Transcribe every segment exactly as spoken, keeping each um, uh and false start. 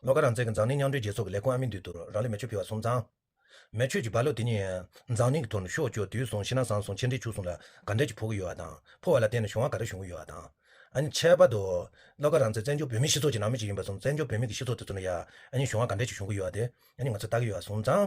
བློ་དགའ་རང་བཙན་གྱི་འཛམ་གླིང་མཉམ་འབྲེལ་རྒྱལ་ཚོགས་ཀྱི་ལས་ཁུངས་ཨ་མི་འདུས་དུ་རང་ལུས་མེ་མཆོད་ཕུལ་བ་སོང་ཙང་། མེ་མཆོད་ཀྱི་རྦ་ཀློག་དེ་ཉིད་འཛམ་གླིང་གི་ཐོག་ནས་ཤོག་བུ་བཅོས་དུས་གསུམ་ཕྱི་ནང་གསང་གསུམ་ཆེ་འབྲིང་ཆུང་གསུམ་ལ་ག་འདྲ་ཅིག་ཕོག་གི་ཡོད་པ་དང་། ཕོག་པ་ལ་བརྟེན་ནས་གཞུང་བ་ག་འདྲ་བྱུང་གི་ཡོད་པ་དང་། ཨ་ནི་ཁྱད་པར་དུ། བློ་དགའ་རང་བཙན་བཙན་བྱོལ་བོད་མིའི་སྤྱི་ཚོགས་ཀྱི་ནང་མི་ཅིག་ཡིན་པ་སོང་ཙང་། བཙན་བྱོལ་བོད་མི་གི་སྤྱི་ཚོགས་དེ་ཚོ་ནང་ཡ་ཨ་ནི་གཞུང་བ་ག་འདྲ་ཅིག་བྱུང་གི་ཡོད་པ་དེ་ཨ་ནི་ང་ཚོས་ལྟ་གི་ཡོད་པ་སོང་ཙང་།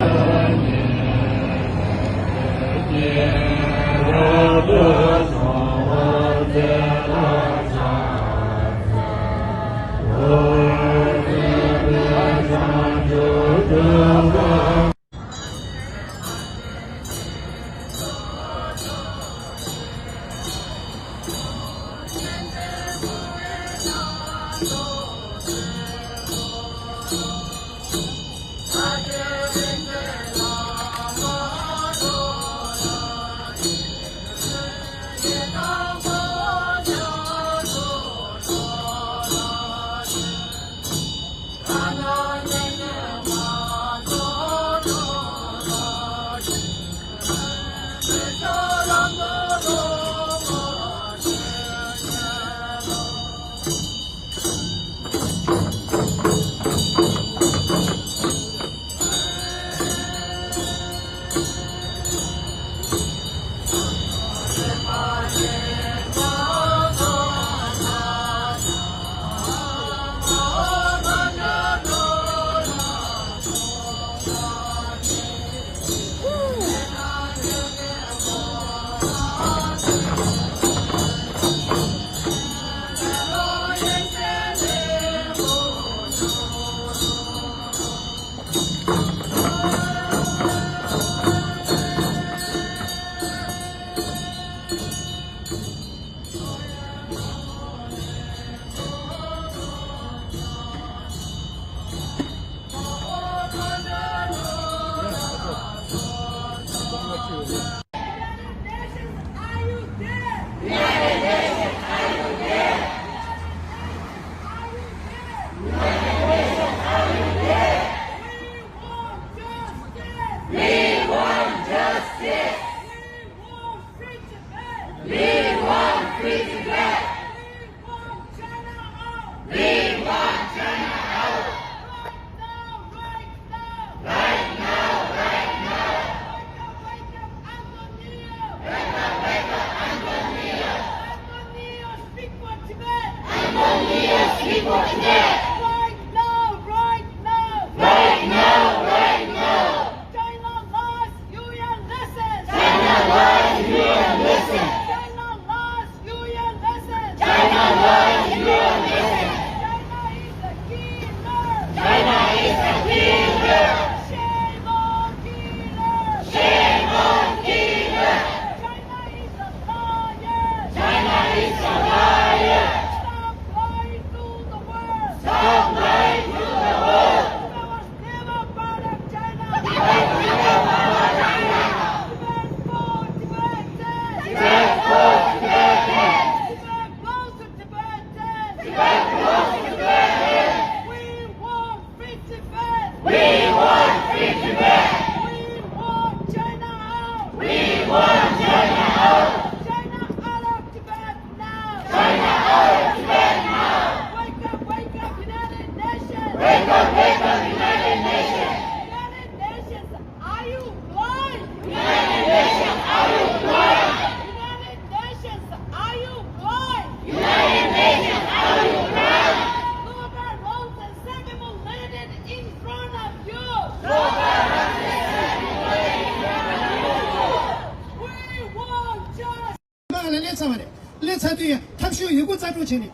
We want China out! We want China out! Right now, right now! Right now, right now! Wake up, wake up, Antonio! Wake up, wake up, Antonio! Antonio, speak for Tibet! Antonio, speak for Tibet! Right now, right now! Right now, right now! China lost U N lessons! China lost U N lessons! China lost U N lessons! China lost U N lessons! China is a killer! China is a killer! Shame on killer! Shame on killer! China is a liar! China is a liar! Stop lying to the world! Stop lying to the world! Never part of China! Never part of China! Tibet for Tibetans! Tibet for Tibetans! Tibet belongs to Tibetans! Tibet belongs to Tibetans! We want free Tibet! We want free Tibet! We want China out! We want China out! China out of Tibet! Now! China out of Tibet now! Wake up, wake up, United Nations! Wake up, wake up, United Nations! United Nations, are you blind? United Nations, are you blind? United Nations, are you blind? United Nations, are you blind? Global Roles and Sacrament landed in front of you! Global Roles and Sacrament landed in front of you! We want justice! མ་ལ་སླེབས་ཚར་བ་རེད། སླེབས་ཚར་དུས་ཡང་ཐབས་ཤེས་ཡོད་རྒུ་རྩལ་སྤྲུགས་བྱས་ནས།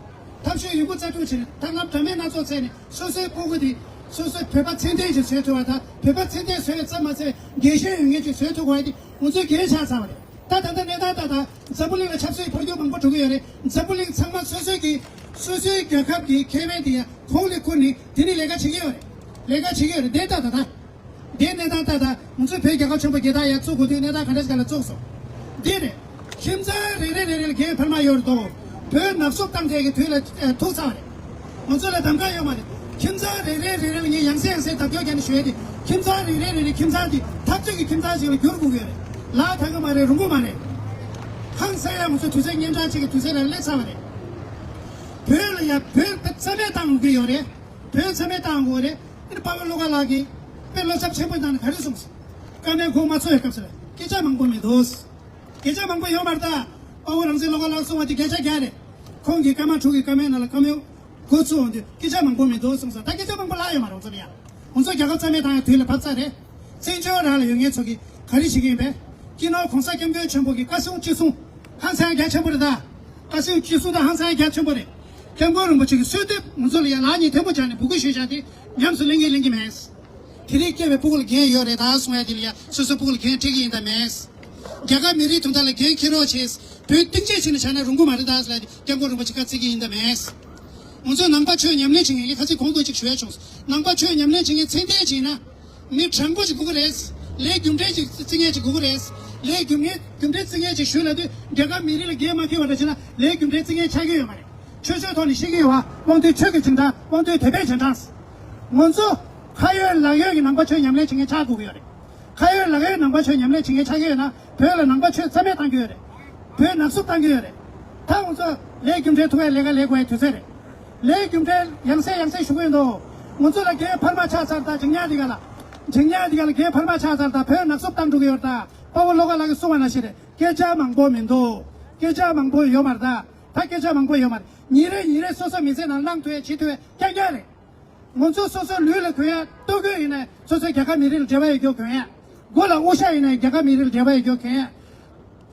ཐབས་ཤེས་ཡོད་རྒུ་རྩལ་སྤྲུགས་བྱས་ནས་ད་ལམ་འདྲ་མིན་སྣ་ཚོགས་བྱས་ནས་སོ་སོའི་སྤུ་གུ་དེ་སོ་སོའི་བོད་པ་ཚད་ལྡན་ཞིག་བཟོས་ཐུབ་པ་དང་། བོད་པ་ཚད་ལྡན་བཟོས་ཙམ་མ་ཟད་རྒྱལ་ཞེན་ཡོད་མཁན་ཞིག་བཟོས་ཐུབ་དགོས་ཡ་དེ་ང་ཚོའི་འགན་ཆགས་ཚར་བ་རེད། ད་ད་ལྟ་གནས་སྟངས་ད་ད་འཛམ་བུ་གླིང་ལ་ཆབ་སྲིད་འཕོ་འགྱུར་མང་པོ་འགྲོ་གི་ཡོད་རེད། འཛམ་བུ་གླིང་ཚང་མ་སོ་སོའི་གི་སོ་སོའི་རྒྱལ་ཁབ་ཀྱི་ཁེ་ཕན་དེ་ཡང་ཁོང་ལ་ཁུར་ནས་དེ་ནས་ལས་ཀ་བྱེད་ཀྱི་ཡོད་རེད། ལས་ཀ་བྱེད་ཀྱི་ཡོད་རེད། དེ་ད་ད་ད། དེའི་གནས་སྟངས་ལྟར་ད་ང་ཚོའི་བོད་རྒྱལ་ཁབ་ཆེན་པོ་རྒྱལ་དར་ཡར་བཙུགས་དགོས་དུས་གནས་སྟངས་ག་འདྲ་ཞིག་ལ་བཙུགས་སོང་། འདི་རེད། ཁྱིམ་ཚང་རེ་རེ་རེ་རེ་ལ་འགན་འཕར་མ་ཡོད་རེད་དོ། བོད་ནག་སུབ་བཏང་ཐད་ཀྱི་དུས་ལ་ཨེ་ཐུག་ཚར་བ་རེད། ང་ཚོ་ལ་གདམ་ག་ཡོད་མ་རེད། ཁྱིམ་ཚང་རེ་རེ་རེ་རེ་ལ་ངས་ཡང་སེ་ཡང་སེ་བརྡ་སྐྱོར་བརྒྱབ་ནས་ཞུ་ཡ་དེ། ཁྱིམ་ཚང་རེ་རེ་རེ་རེ་ཁྱིམ་ཚང་དེ་འཐབ་རྩོད་ཀྱི་ཁྱིམ་ཚང་ཞིག་ལ་འགྱུར་དགོས་ཀྱི་ཡོད་རེད། ལག་ཐང་གི་མ་རེད། རུང་གི་མ་རེད། ཧང་སང་ཡ་ང་ཚོ་དུས་ཚོད་གཉན་འཕྲང་གཅིག་གི་དུས་ཚོད་ལ་སླེབས་ཚར་བ་རེད། བོད་ལ་ཡ་བོད་རྩ་མེད་བཏང་དགོས་ཀྱི་ཡོད་རེད། བོད་མཚམས་མེད་བཏང་དགོས་རེད། ཨ་ནི་དཔའ་བོ་བློ་དགའ་ལགས་ཀྱིས་དཔེ་བློ་འཚབ་ཆེན་པོ་བཏང་ནས་ག་རེ་གསུངས་སོང་། བཀའ་མོལ་ཁོང་མ་ཚོར་བའི་སྐབས་སུ་ལ་སྐད་ཆ་མང་པོ་མི་འདུག་སྐད་ཆ་མང་པོ་ཡོད་མ་རེད་ད། དཔའ་བོ་རང་བཙན་བློ་དགའ་ལགས་གསུངས་པ་དེ་སྐད་ཆ་རྒྱག་རེད། ཁོང་གིས་ཀརྨ་དྲུག་གི་བཀའ་མོལ་ནང་ལ་བཀའ་མོལ་འགོ་ཚུགས་འོང་དུས་སྐད་ཆ་མང་པོ་མི་འདུག་གསུངས་སོང་། ད་སྐད་ཆ་མང་པོ་ལྷག་ཡོད་མ་རེད། ང་ཚོ་ལ་ཡང་ང་ཚོ་རྒྱལ་ཁབ་རྩ་མེད་བཏང་ཡ་དུས་ལ་བབ་ཚར་རེད། བཙན་བྱོལ་རང་ལ་ཡོད་མཁན་ཚོ་གིས་ག་རེ་བྱེད་ཀྱི་ཡིན་པས། སྤྱི་ནོར་༸གོང་ས་༸སྐྱབས་མགོན་ཆེན་པོ་གི་བཀའ་གསུང་ཅི་གསུང་། ཧང་སང་རྒྱ་ཆེན་པོ་རེད་ད། བཀའ་གསུང་ཅི་གསུང་དང་ཧང་སང་རྒྱ་ཆེན་པོ་རེད། སྐྱབས་མགོན་རིན་པོ་ཆེ་གི་གསོལ་འདེབས་ང་ཚོ་ལ་ཡང་ལག་གཉིས་ཐལ་མོ་སྦྱར་ནས་འབོད་སྐུལ་ཞུས་བཞག་དེ་ཉམས་སུ་ལེན་གྱི་ལེན་གྱི་མེད། དེ་རིང་སྐྱེས་པའི་སྤུ་གུ་ལ་འགན་ཡོད་རེད་ད་གསུང་ཡ་དེ་ལ་ཡ་སོ་སོའི་སྤུ་གུ་ལ་འགན་འཁྲི་གི་ཡིན་ད་མེད། རྒྱ་གར་མི་རིགས་དོན་དག་ལ་འགན་འཁྱེར་རོགས་བྱེད། བོད་གཏིང་བརྗེད་བྱས་ནས་བྱས་ན་རུང་གི་མ་རེད་ད་ཟེར་ལ་སྐྱབས་མགོན་རིན་པོ་ཆེ་བཀའ་བརྩི་གི་ཡིན་ད་མེད། ང་ཚོས་ནང་པ་ཆོས་ཉམས་ལེན་བྱེད་མཁན་ངས་ཁ་ཚིག་གོང་དུ་ཅིག་ཞུ་ཡ་བྱུང་། ནང་པ་ཆོས་ཉམས་ལེན་བྱེད་མཁན་ཚད་ལྡན་ཅིག་ཡིན་ན། མི་དྲང་པོ་ཅིག་དགོས་ཀྱི་རེད། ལས་རྒྱུ་འབྲས་ཅིག་བརྩི་མཁན་ཅིག་དགོས་ཀྱི་རེད། ལས་རྒྱུ་འབྲས་རྒྱུ་འབྲས་བརྩི་མཁན་ཅིག་ཞུས་ལབ་དུས་རྒྱ་གར་མི་རིགས་ལ་འགན་མ་འཁྱེར་བ་འདྲ་བྱས་ན་ལས་རྒྱུ་འབྲས་བརྩི་མཁན་ཆགས་ཀྱི་ཡོད་མ་རེད། ཆོས་ཕྱོགས་ཐོག་ནས་བཤད་ཀྱི་ཡོད་པ་དབང་འདུས་ཆོས་ཀྱི་རྗེས་འབྲང་དབང་འདུས་དད་པའི་རྗེས་འབྲང་། ང་ཚོ་ཁ་ཡོད་ལག་ཡོད་ཀྱི་ནང་པ་ཆོས་ཉམས་ལེན་བྱེད་མཁན་ཆགས་དགོས་ཀྱི་ཡོད་རེད། ཁ་ཡོད་ལག་ཡོད་ནང་པ་ཆོས་ཉམས་ལེན་བྱེད་མཁན་ཆགས་ཀྱི་ཡོད་ན་བོད་ལ་ནང་པ་ཆོས་རྩ་མེད་བཏང་གི་ཡོད་རེད། བོད་ནག་བསུབ་བཏང་གི་ཡོད་རེད། ད་ང་ཚོ་ལས་རྒྱུ་འབྲས་ཐུག་པའི་ལས་ཀ་ལས་དགོས་པའི་དུས་ཚོད་རེད། ལས་རྒྱུ་འབྲས་ཡང་སེ་ཡང་སེ་ཞུ་གི་ཡོད་འདུག་ང་ཚོ་ལ་རྒྱའི་འཕར་མ་ཆགས་ཚར་དང་འཇིགས་ཉག་འདི་ག་ལ། འཇིགས་ཉག་འདི་ག་ལ་རྒྱའི་འཕར་མ་ཆགས་ཚར་དང་བོད་ནག་བསུབ་བཏང་འགྲོ་གི་ཡོད་རེད་ད། དཔའ་བོ་བློ་དགའ་ལགས་ཀྱིས་གསུངས་པ་ནང་བཞིན་རེད། སྐད་ཆ་མང་པོ་མི་འདུག་སྐད་ཆ་མང་པོ་ཡོད་མ་རེད་ད། ད་སྐད་ཆ་མང་པོ་ཡོད་མ་རེད། ཉིན་རེ་ཉིན་རེ་སོ་སོ་མི་ཚེ་ནང་བླང་ཐུབ་ཡ་བྱེད་ཐུབ་ཡ་རྐྱང་རྐྱང་རེད། ང་ཚོ་སོ་སོའི་ལུས་ལ་གྱོན་ཡ། ལྟོ་གོས་ཡིན་ན་སོ་སོའི་རྒྱལ་ཁབ་མི་རིགས་ལ་འབྲེལ་བ་ཡོད་རྒྱུ་གྱོན་ཡ། མགོ་ལ་དབུ་ཞྭ་ཡིན་ན་རྒྱལ་ཁབ་མི་རིགས་ལ་འབྲེལ་བ་ཡོད་རྒྱུ་གྱོན་ཡ།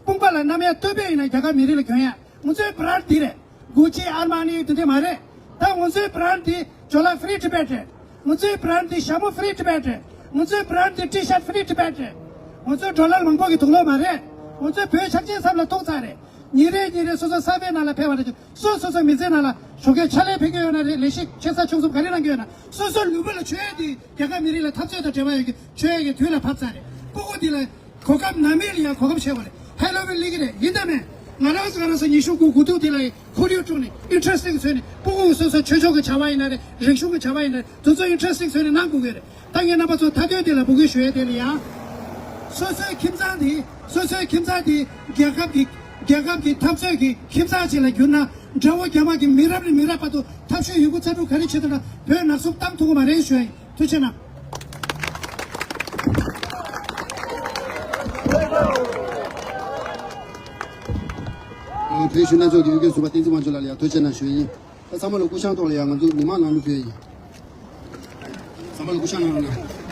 དཔུང་པ་ལ་གནམ་ཡ་སྟོད་སྦས་ཡིན་ན་རྒྱལ་ཁབ་མི་རིགས་ལ་གྱོན་ཡ། ང་ཚོའི་བྷ་རན་ཌི་འདི་རེད། གུ་ཅི། ཨར་མ་ནི་དེ་འདྲ་མ་རེད། ད་ང་ཚོའི་བྷ་རན་ཌི་འདི་ཇོ་ལ་Free Tibet རེད། ང་ཚོའི་བྷ་རན་ཌི་འདི་ཞྭ་མོ་Free Tibet རེད། ང་ཚོའི་བྷ་རན་ཌི་འདི་ཊི་ཤར་Free Tibet རེད། ང་ཚོའི་ཌོ་ལར་མང་པོ་གི་དུག་ལོག་མ་རེད། ང་ཚོའི་བོད་ཆགས་ཅན་ཚབ་ལ་ཐུག་ཚར་རེད། ཉིན་རེ་ཉིན་རེ་སོ་སོ་གསར་པའི་ནང་ལ་ཕེབས་པ་རེད། སོ་སོ་སོ་མི་ཚེ་ནང་ལ་ཞོགས་ཀས་ཕྱག་ལས་ཕེབས་ཀྱི་ཡོད་ན་རེད། ལས་གཞི་ཆེ་ས་ཆུང་གསུམ་ག་རེ་གནང་གི་ཡོད་ན་སོ་སོ་ལུས་པོ་ལ་མཆོད་ཡས་དེ་རྒྱལ་ཁབ་མི་རིགས་ལ་འཐབ་རྩོད་དང་འབྲེལ་བ་ཡོད་ཀྱི་མཆོད་ཡས་ཀྱི་དུས་ལ་བབས་ཚར་རེད། སྤུ་གུ་འདི་ལ་གོ་སྐབས་ནམ་ཡིན་ལ་ཡང་གོ་སྐབས་ཆགས་པ་རེད། ཧེ་ལོ་ཝིན་སླེབས་ཀྱི་རེད། ཡིན་དང་མིན། ང་རང་ཚོ་ང་རང་ཚོ་ཉི་ཤུ་དགུ་དགུ་ཐུག་འདི་ལ་ཁོར་ཡུག་དཀྲུགས་ནས་ཨིན་ཊི་རེ་སི་ཊིང་བཟོས་ནས་སྤུ་གུ་སོ་སོ་ཆོས་ཕྱོགས་ཀྱི་བྱ་བ་ཡིན་ན་རེད། རིག་གཞུང་གི་བྱ་བ་ཡིན་ན་རེད། དེ་ཚོ་ཨིན་ཊི་རེ་སི་ཊིང་བཟོས་ནས་གནང་དགོས་ཀྱི་རེད། ད་ངས་རྣམ་པ་ཚོ་མཐའ་དོན་དེ་ལ་འབོད་སྐུལ་ཞུ་ཡས་དེ་ལ་ཡང་། སོ་སོའི་ཁྱིམ་ཚང་དེ་སོ་སོའི་ཁྱིམ་ཚང་དེ་རྒྱལ་ཁབ་ཀྱི་རྒྱལ་ཁབ་ཀྱི་འཐབ་རྩོད་ཀྱི་ཁྱིམ་ཚང་ཅིག་ལ་བསྒྱུར་ན། དགྲ་བོ་རྒྱ་དམར་གྱི་མི་རབས་ནས་མི་རབས་བར་དུ་འཐབ་ཕྱོགས་ཡོད་རྒུ་རྩལ་སྤྲུགས་ག་རེ་བྱེད་ཐུབ་ན་བོད་ནག་བསུབ་བཏང་ཐུབ་ཀྱི་མ་རེད་ཞུ་ཡ་ཡིན། ཐུགས་རྗེ་གནང་། བོད་གཞོན་ནུ་ཚོགས་ཀྱི་དབུས་སྐྱོར་ཟུར་པ་བསྟན་འཛིན་དབང་ཕྱུག་ལགས་ལ་ཡང་ཐུགས་རྗེ་གནང་ཞུ་ཡ་ཡིན། ད་ཚང་མ་ལ་སྐུ་བཤངས་ཐོག་ལ་ཡང་ང་ཚོ་མི་མང་ལམ་ལུགས་ཕུལ་ཡིན། ཚང་མ་ལ་སྐུ་བཤངས་གནང་རོགས་གནང་།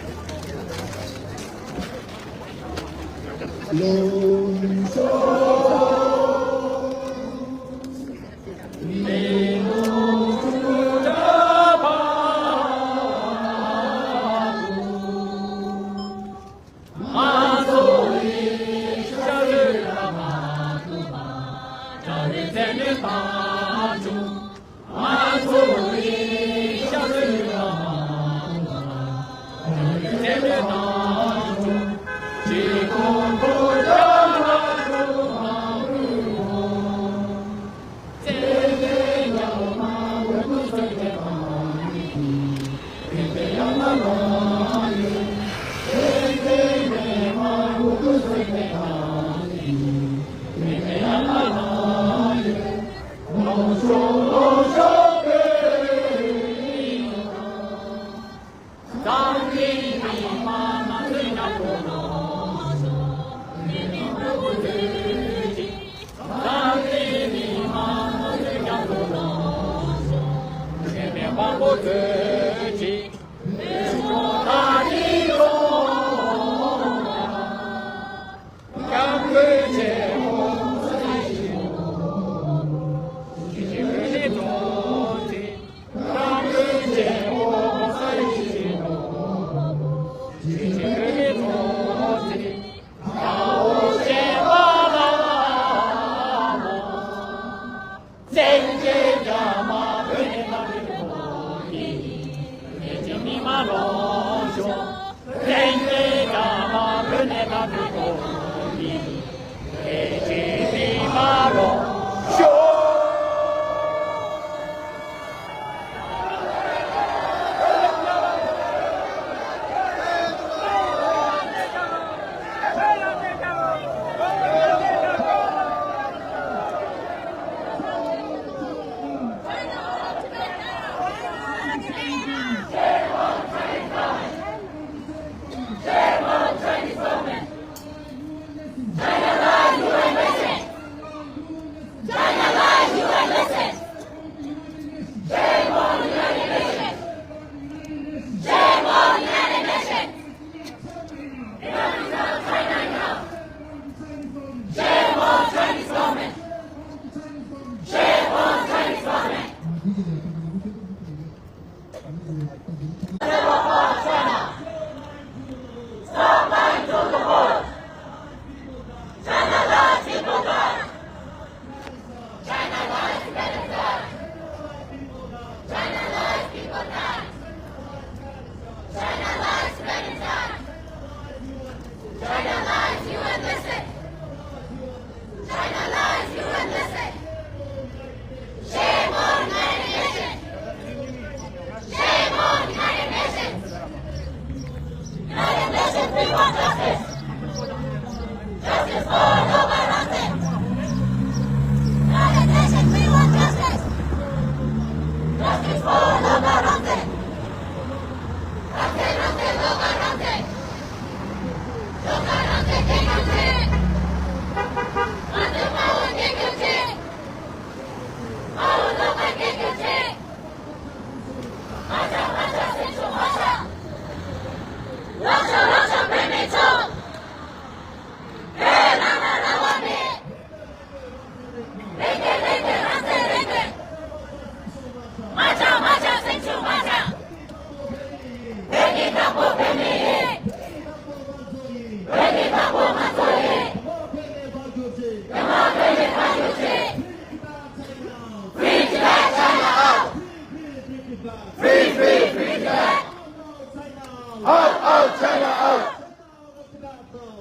China out!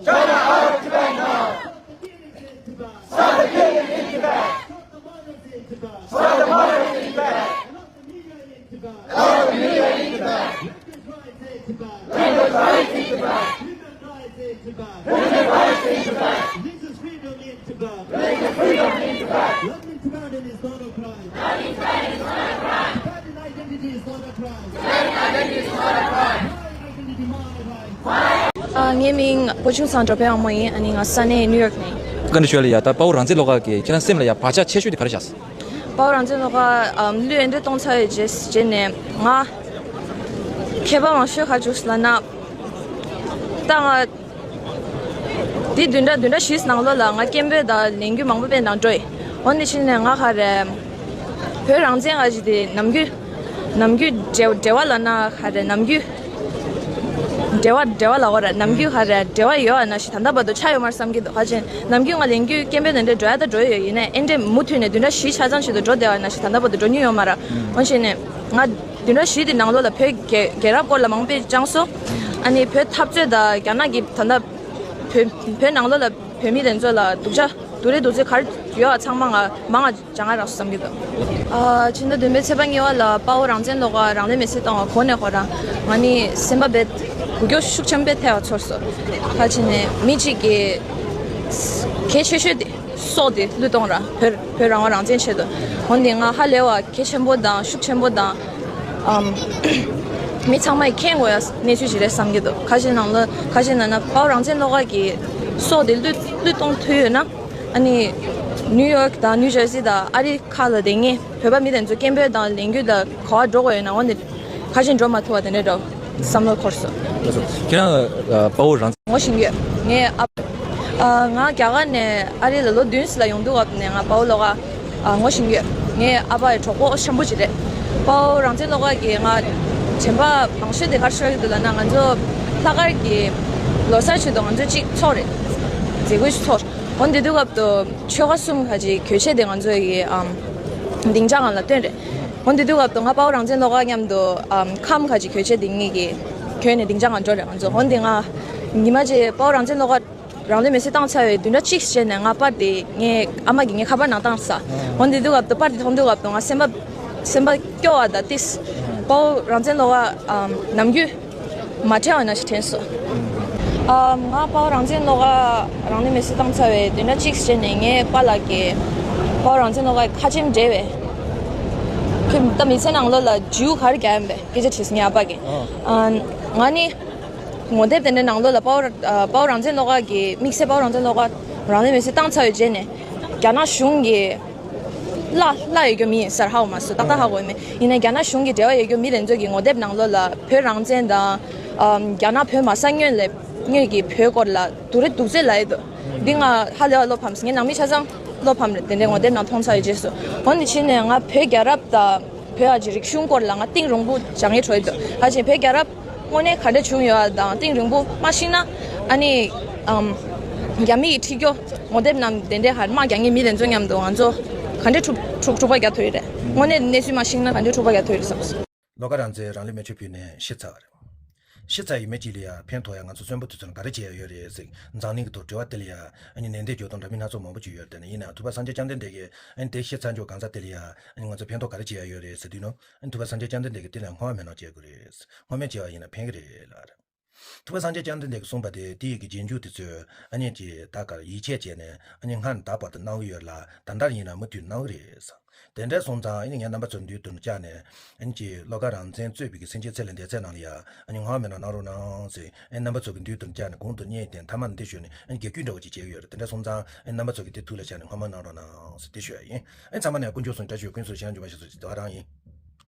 China out Tibet now! Stop the killing in Tibet! Stop the murders in Tibet! Stop the murders in Tibet! Stop the media in Tibet! Stop the media in Tibet! Women's rights in Tibet! Women's rights in Tibet! Women's rights in Tibet! Religious freedom in Tibet! Religious freedom in Tibet! Loving Tibetan is not a crime! Tibetan identity is not a crime! Tibetan identity is not a crime! My identity, my right! ཨ། ངའི་མིང་བུ་ཆུང་ཚང་འགྲོ་ཕན་དབང་མོ་ཡིན། ཨ་ནི་ང་ས་གནས་ནིའུ་ཡོག་ནས་ཡིན། བཀའ་འདྲི་ཞུ་ཡ་ལ་ཡ། ད་དཔའ་བོ་རང་བཙན་བློ་དགའ་གི་ཁྱེད་རང་སེམས་ལ་ཡ་བག་ཆགས་ཆེ་ཤོས་དེ་ག་རེ་བཞག་སོང་། དཔའ་བོ་རང་བཙན་བློ་དགའ། ཨམ། གླུ་ཡིག་འདི་གཏོང་ཚར་བའི་རྗེས་རྗེས་ནས་ང་མཁས་པ་མང་ཤོས་ག་རེ་བྱུང་སོང་ལབ་ན། ད་ང་འདི་བདུན་ཕྲག་བདུན་ཕྲག་བཞིའི་ནང་ལོགས་ལ་ང་སྐད་འབོད་དང་ལས་འགུལ་མང་པོ་སྤེལ་དང་འགྲོ་ཡི། འོ་འདི་ཕྱིན་ནས་ང་ག་རེ། བོད་རང་བཙན་ག་ཅིག་དེ་ནམ་རྒྱུན། ནམ་རྒྱུན་འབྲེལ་འབྲེལ་བ་ལབ་ན་ག་རེ། ནམ་རྒྱུན་འབྲེལ་བ་འབྲེལ་བ་ལབ་དགོས་རེད། ནམ་རྒྱུན་ག་རེ་འབྲེལ་བ་ཡོད་པ་ནང་བཞིན་ད་ལྟ་བར་དུ་ཆགས་ཡོད་མ་རེད་བསམ་གྱི་འདུག་ག་ཅིག་ནམ་རྒྱུན་ང་ལས་འགུལ་སྐད་འབོད་དེ་འདྲ་འགྲོ་ཡ་ད་འགྲོ་ཡོད་ཡིན་ནའི་ཨེ་འདྲས་མུ་མཐུད་ནས་བདུན་ཕྲག་བཞི་ཆ་ཚང་ཞིག་ཏུ་འགྲོ་བསྡད་པ་ནང་བཞིན་ད་ལྟ་བར་དུ་འགྲོ་མྱོང་ཡོད་མ་རེད། འོ་བྱས་ནས་ང་བདུན་ཕྲག་བཞི་དེ་ནང་ལོགས་ལ་བོད་རྒྱལ་རྒྱལ་རབས་སྐོར་ལ་མང་པོ་སྤེལ་སྦྱངས་སོང་། ཨ་ནི་བོད་འཐབ་རྩོད་དང་རྒྱ་ནག་གི་ད་ལྟ་བོད་བོད་ནང་ལོགས་ལ་བོད་མི་དེ་ཚོ་ལ་སྡུག་ཅག་སྡུག་རུས་སྡུག་ཚོད་ག་རེ་ཡོད་པ་ཚང་མ་ང་མང་ང་སྦྱང་ང་རག་སོང་བསམ་གྱི་འདུག་ཨ། ཕྱི་ཟླ་བདུན་པའི་ཚེས་པ་གཉིས་པ་ལ་དཔའ་བོ་རང་བཙན་བློ་དགའ་རང་ལུས་མེར་སྲེག་བཏང་བ་གོ་ནས་ཁོ་རང་ང་ནི་སེམས་པ་རྦད་འགུལ་སྐྱོད་ཤུགས་ཆེན་པོ་ཐེབས་པ་ཚོར་སོང་། ད་ཕྱིན་ནས་མི་གཅིག་གིས་གལ་ཆེ་ཤོས་དེ་སྲོག་དེ་བློས་གཏོང་ར་བོད་བོད་རང་དབང་རང་བཙན་ཆེད་དུ། འོན་ཏེ་ང་ཧ་ལས་པ་གལ་ཆེན་པོ་དང་ཤུགས་ཆེན་པོ་དང་། ཨམ། མི་ཚང་མས་མཁྱེན་དགོས་ཡ་གནས་ཚུལ་ཞིག་རེད་བསམ་གྱི་འདུག་ག་ཅིག་ནང་ལ་ག་ཅིག་ན་ན་དཔའ་བོ་རང་བཙན་བློ་དགའ་གི་སྲོག་དེ་བློས་བློས་གཏོང་ཐུབ་ཡོད་ན། ཨ་ནི་ནིའུ་ཡོག་དང་ནིའུ་ཇར་སི་དང་ཨ་རི་ཁག་ལ་བསྡད་མཁན་བོད་པ་མི་དེ་ཚོ་སྐད་འབོད་དང་ལས་འགུལ་དང་ག་པར་འགྲོ་དགོས་ཡོད་ན། འོ་ནི་ཁ་ཆེམས་འགྲོ་མ་ཐུབ་པ་དེ་འདྲ་འདྲ་བསམ་བློ་འཁོར་སོང་། ཁྱེད་རང་ཨ་དཔའ་བོ་རང་ངོ་ཤེས་ཀྱི་ཡོད། ངའི་ཨ་ཨ། ང་རྒྱ་གར་ནས་ཨ་རི་ལ་ལོ་བདུན་ཙམ་ལ་ཡོང་དུས་སྐབས་ནས་ང་དཔའ་བོ་བློ་དགའ་ཨ་ངོ་ཤེས་ཀྱི་ཡོད། ངའི་ཨ་ཕ་ཡི་གྲོགས་པོ་ཆེན་པོ་ཅིག་རེད། དཔའ་བོ་རང་བཙན་བློ་དགའ་གིས་ང་དྲན་པ་མང་ཤོས་དེ་ག་རེ་ཤོར་གྱི་འདུག་ལབ་ན། ང་ཚོ་ལྷག་དཀར་གྱི་ལོ་གསར་ཆེད་དུ་ང་ཚོ་གཅིག་ཚོགས་རེད། མཛད་སྒོ་ཞིག་ཚོགས། འོ་འདི་དུས་སྐབས་སུ་ཆོལ་ཁ་གསུམ་ག་ཅིག་གྱོད་ཆས་དེ་ང་ཚོ་ཡི་ཨམ་སྡིངས་ཆ་སྒང་ལ་བཏོན་རེད། འོ་འདི་དུས་སྐབས་སུ་ང་དཔའ་བོ་རང་བཙན་བློ་དགའ་མཉམ་དུ་ཨམ་ཁམས་ག་ཅིག་གྱོད་ཆས་དེ་ངེད་ཀྱིས་གྱོན་ནས་སྡིངས་ཆ་སྒང་འགྲོ་རེད་ང་ཚོ། འོ་འདི་ང་ཉི་མ་གཅིག་དཔའ་བོ་རང་བཙན་བློ་དགའ་རང་ལུས་མེར་སྲེག་བཏང་ཚར་བའི་བདུན་ཕྲག་གཅིག་རྗེས་ནས་ང་པར་དེ་ངའི་ཨ་མ་གིས་ངའི་ཁ་པར་ནང་བཏང་ས། འོ་འདི་དུས་སྐབས་སུ་པར་དེ་མཐོང་དུས་སྐབས་སུ་ང་སེམས་པ་སེམས་པ་སྐྱོ་བ་དང་ཏིས་དཔའ་བོ་རང་བཙན་བློ་དགའ་ཨམ་ནམ་རྒྱུན་མ་བྲལ་བ་ནང་བཞིན་དྲན་སོང་། ཨ། ང་དཔའ་བོ་རང་བཙན་བློ་དགའ་རང་ལུས་མེར་སྲེག་བཏང་ཚར་བའི་བདུན་ཕྲག་གཅིག་རྗེས་ནས་ངའི་པཱ་ལགས་ཀྱིས་དཔའ་བོ་རང་བཙན་བློ་དགའ་ཁ་ཆེམས་བྲིས་པས། ཁོས་ད་མི་ཚེ་ནང་ལོགས་ལ་མཇུག་ག་རེ་རྒྱག་ཡིན་པས་སྐད་ཆ་དྲིས་སོང་ངའི་ཨ་ཕ་གིས། ཨ། ང་ནི་ངོ་དེབ་དེ་འདྲའི་ནང་ལོགས་ལ་དཔའ་བོ་ཨ་དཔའ་བོ་རང་བཙན་བློ་དགའ་གི་དམིགས་བསལ་དཔའ་བོ་རང་བཙན་བློ་དགའ་རང་ལུས་མེར་སྲེག་བཏང་ཚར་བའི་རྗེས་ནས་རྒྱ་ནག་གཞུང་གིས་གླ་གླ་ཡོད་རྒྱུ་མི་ཡིན་ཟེར་ཧ་གོ་མ་སོང་། ཏག་ཏག་ཧ་གོ་མེད། ཡིན་ནའི་རྒྱ་ནག་གཞུང་གི་འབྲེལ་བ་ཡོད་རྒྱུ་མི་དེ་ཚོ་གི་ངོ་དེབ་ནང་ལོགས་ལ་བོད་རང་བཙན་དང་། ཨམ། རྒྱ་ནག་བོད་མ་ཟ་སྔོན་ལས་སྔོན་གྱི་བོད་སྐོར་ལ་སྡུག་རུས་སྡུག་ཚོད་ལབ་ཡོད་འདུག་འདི་ང་ཧ་ལས་པ་བློ་ཕམ་སོང་། ངའི་ནང་མི་ཆ་ཚང་བློ་ཕམ་རེད། དེ་འདྲའི་ངོ་དེབ་ནང་མཐོང་ཚར་བའི་རྗེས་སུ། འོ་ནི་ཕྱིན་ནས་ང་བོད་རྒྱལ་རབས་དང་བོད་ཨ་ཅེ་རིག་གཞུང་སྐོར་ལ་ང་གཏིང་རིང་པོ་སྦྱང་ཡས་འགྲོ་ཡི་འདུག་ག་ཅིག་བོད་རྒྱལ་རབས་དངོས་གནས་ག་འདྲ་བྱུང་ཡོད་དང་གཏིང་རིང་པོ་མ་ཤེས་ན། ཨ་ནི། ཨམ། རྒྱ་མི་ཡི་འཁྲིད་སྐྱོ་ངོ་དེབ་རྣམས་དེ་འདྲའི་ཧར་དམག་རྒྱག་མཁན་མི་དེ་ཚོ་མཉམ་དུ་ང་ཚོ་ག་འདྲ་འཁྲུག་འཁྲུག་འཁྲུག་པ་རྒྱག་ཐུབ་ཡོད་རེད། དངོས་གནས་གནས་ཚུལ་མ་ཤེས་ན་ག་འདྲ་འཁྲུག་པ་རྒྱག་ཐུབ་ཡོད་རེད་བསམ་སོང་། བློ་དགའ་རང་བཙན་རང་ལུས་མེ་མཆོད་ཕུལ་ནས་ཤི་ཚར་བ་རེད། ཤི་ཚར་ཡི་མི་གཅིག་ལ་ཡ་ཕན་ཐོགས་ཡ་ང་ཚོ་གསོན་པོ་དུས་ཚོད་ལ་ག་རེ་བྱེད་ཡ་ཡོད་རེད་ཟེར་འཛམ་གླིང་གི་ཐོག་དྲི་བ་དེ་ལ་ཡ་ཨ་ནི་ནན་ཏན་འགྱོད་གདོང་འདྲ་མི་སྣ་ཚོགས་མང་པོ་ཅིག་ཡོད་རེད། དེ་ནས་ཡིན་ནའང་ཐུབ་པ་སངས་རྒྱས་བཅོམ་ལྡན་འདས་ཀྱིས་ཨ་ནི་དེ་ཤི་ཚར་འཇོག་གང་ཟག་དེ་ལ་ཡ་ཨ་ནི་ང་ཚོ་ཕན་ཐོགས་ག་རེ་བྱེད་ཡ་ཡོད་རེད་ཟེར་དུས་ནོ། ཨ་ནི་ཐུབ་པ་སངས་རྒྱས་བཅོམ་ལྡན་འདས་ཀྱིས་དེ་ལ་སྔོན་མ་མེད་ནོ་བྱེད་དགོས་རེད། སྔོན་མ་བྱས་པ་ཡིན་ན་ཕན་གི་རེད་ལབ་རེད། ཐུབ་པ་སངས་རྒྱས་བཅོམ་ལྡན་འདས་ཀྱིས་གསུངས་པ་དེ་དེ་ཡི་གི་རྗེས་འཇུག་དེ་ཚོས་ཨ་ནི་ཅི་ད་གར་ཡིད་ཆེས་བྱས་ནས་ཨ་ནི་སྔར་ནས་ད་བར་དུ་གནང་གི་ཡོད་ལ་ད་ལྟར་ཡིན་ན་མུ་མཐུད་གནང་གི་རེད་ཟེར། དེ་འདྲ་སོང་ཙང་ཨ་ནི་ངས་རྣམ་པ་ཚོར་མདུན་དུ་བཅར་ནས་ཨ་ནི་ཅི་བློ་དགའ་རང་བཙན་གཙོས་པའི་གི་སེམས་ཅན་ཚེ་ལས་འདས་ཚད་ནང་ལ་ཡ་ཨ་ནི་སྔོན་མ་མེད་ནོ་གནང་རོགས་གནང་ཟེར་ཨ་ནི་རྣམ་པ་ཚོ་གི་མདུན་དུ་བཅར་ནས་གུང་དུ་བརྙེས་ཏེ་མཐའ་མ་ནས་འདི་ཞུས་ནས་ཨ་ནི་རྒྱལ་རྒྱུད་འདྲ་བོ་ཅིག་བྱེད་ཀྱི་ཡོད་རེད། དེ་འདྲ་སོང་ཙང་ཨ་ནི་རྣམ་པ་ཚོ་གི་དེ་ཐུགས་ལ་བཞག་ནས་སྔོན་མ་གནང་རོགས་གནང་ཟེར་དེ་ཞུ་ཡ་ཡིན། ཨ་ནི་ཚང་མ་ནས་དཀོན་མཆོག་གསུམ་བཀྲ་ཤིས་ཀུན་སྩལ་ཞིང་འཇུག་པ་ཞིག་སོགས་ཀྱི་བདག་རང་ཡིན།